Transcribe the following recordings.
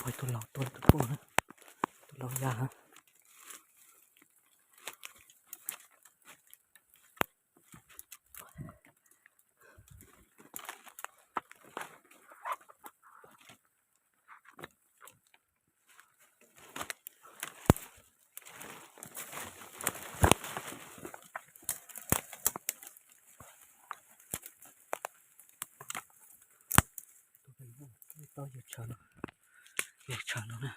Pog tus laus tuaj, tus poj, tus laus ya. Tau yawg tshav no, yawg tshav no na,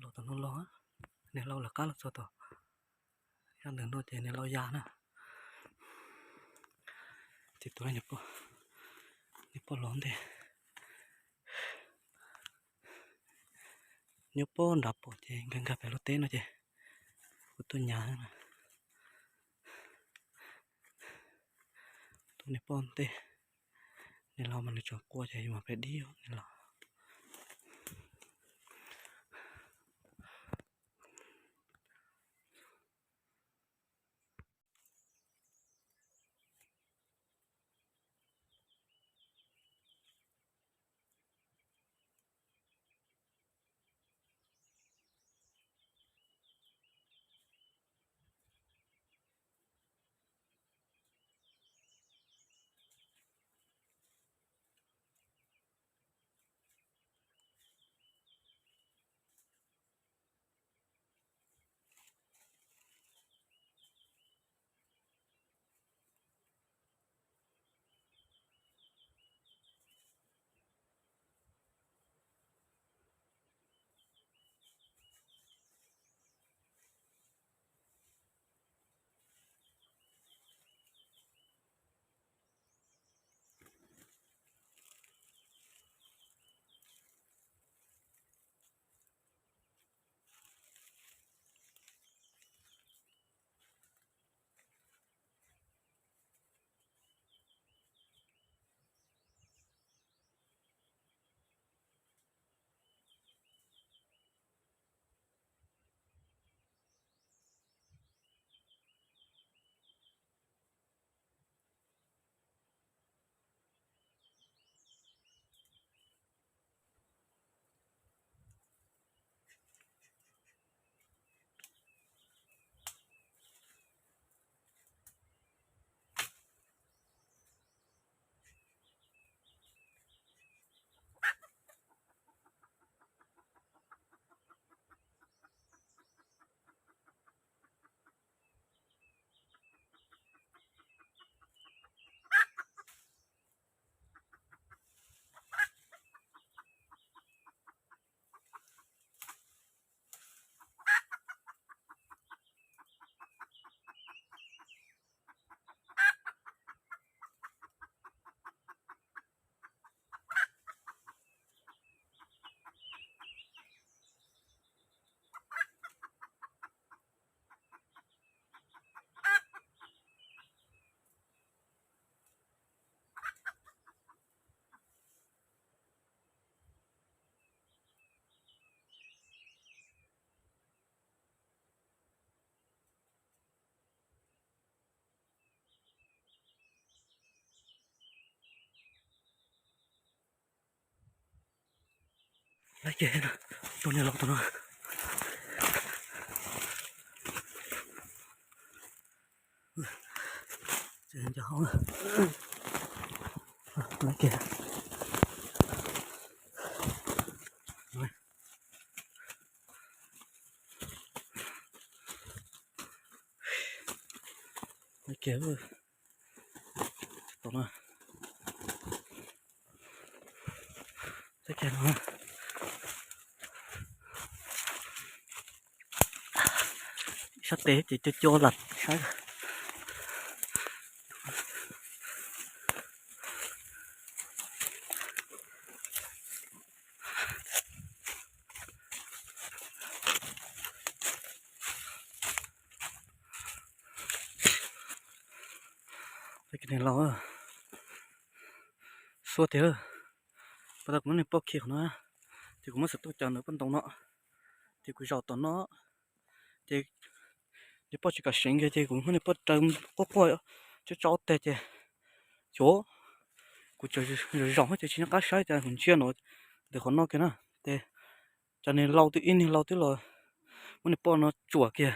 los tom no los, niam laus lawv qab los txog tom, yog ntawm no ces niam laus ya na. Ces tus niam pog los ntej, nyob pog nrad pom ces nkag nkag pem lub teb no ces kuv tuaj nyav na. Tus niam pog ntej, niam laus mas nws tseem quaj ces yus mam pem dib niam laus. Lawv ces tus niam laus tus no. Ces nco hauv lawv ces, lawv ces tom no, lawv ces no. Sab tes ces cua cua lam saib. Los xua tiag. Pas tas kuv muab niag poj khi qhov no, ces kuv muab xav tuaj cov ntawd poj ntoo no, ces kuv zaum tom no, ces niag poj tsis kam seev kiag ces kuv muab niag poj raws quaj quaj tso tso teg ces, xyov, kuv Kuv tsaug zog ces tsis nyob qab saib ces kuv ntsia no ntawm qhov no kiag na. Ces cov niag laus twb ib niag laus twb los muab niag poj no tsuam kiag.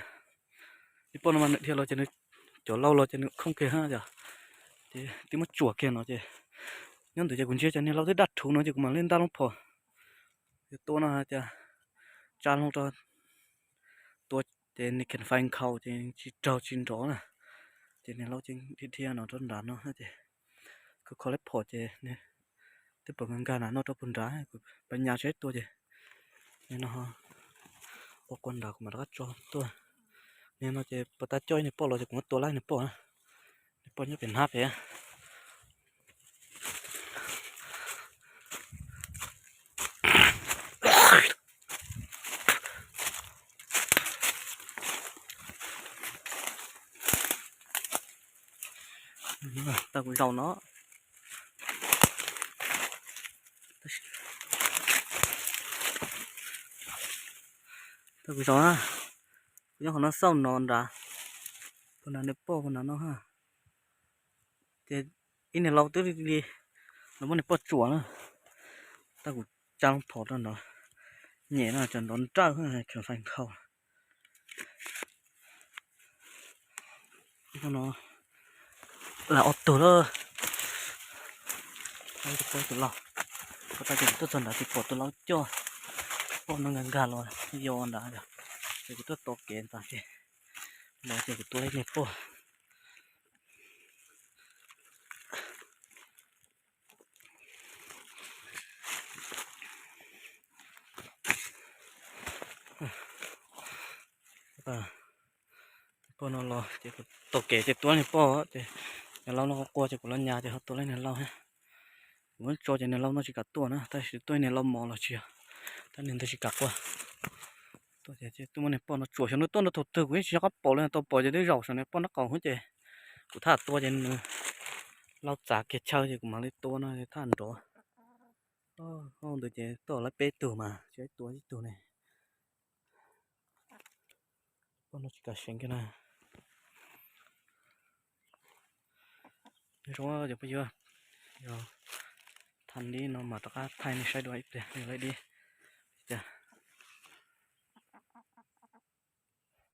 Niag poj no mas nws dhia los ces nws, cov laus los ces nws khooj kiag yom. Ces twb muab tsuam kiag no ces nyob ntawd ces kuv ntsia cov niag laus twb daj rhuv no ces kuv mam li nta loo phom. Yog tua no ces tsa loo rau tua ces nws kheem fais nkhaus ces tsis raug tsis nrov na. Ces niag laus ces dhia dhia no rau nrad no ces kuv kho leb phom ces twb pom nkag nkag na no rau puag nrad, kuv pab nyas saib tua ces nim no ua qua nrad kuv mam rov qab tso tuaj. Nim no ces puas tas coj ib niag poj los ces kuv muab tua lab niag poj na. Niag poj nyob pem hnab pem. Tau kuv zaum no. Tau kuv zaum na. Kuv nyob qhov no xauj no nrad. Puag nrad niag poj puag nrad no ha. Ces ib niag laus twb li los muab niag poj tsuam na. Tau kuv tsa loo phom rau nrad. Nyem no cov nrov nrawj kheem fais nkhaus. No lam ob tug lawm. Tus poj tus laus, puas tas ces kuv tuaj txog nrad ces pom tus laus coj poj no nkag nkag los yos nrad, ces kuv tuaj tos kev ntawd ces los ces kuv tua ib niag poj. Poj no los ces kuv tos kev ces tua niag poj ces niag laus no qua ces kuv los nyas ces ho tua lawm niag laus thiab. Kuv muab tso ces niag laus no tsis kam tuaj na, tab sis tuaj niag laus mos los tsis yog, tab niag ntawd tsis kam qua. Tuaj ces twb muab niag poj no tsuam, xyov nws tuaj nrog tus twg kuv yeej tsis nco qab pom li, tau pom ces twb zaum saum niag poj nraub qaum xwb ces kuv thaj tua ces nws laus txav kiag chaw ces kuv mam li tua no thaj nrov. Ntawd ces tuaj lawm peb tug mas tsis tua ib tug ne. Poj no tsis kam seev kiag na. Zoo cov phooj ywg, yog thaij li no mas rov qab thaij nej saib dua ib pliag, yog lawm dib. Ces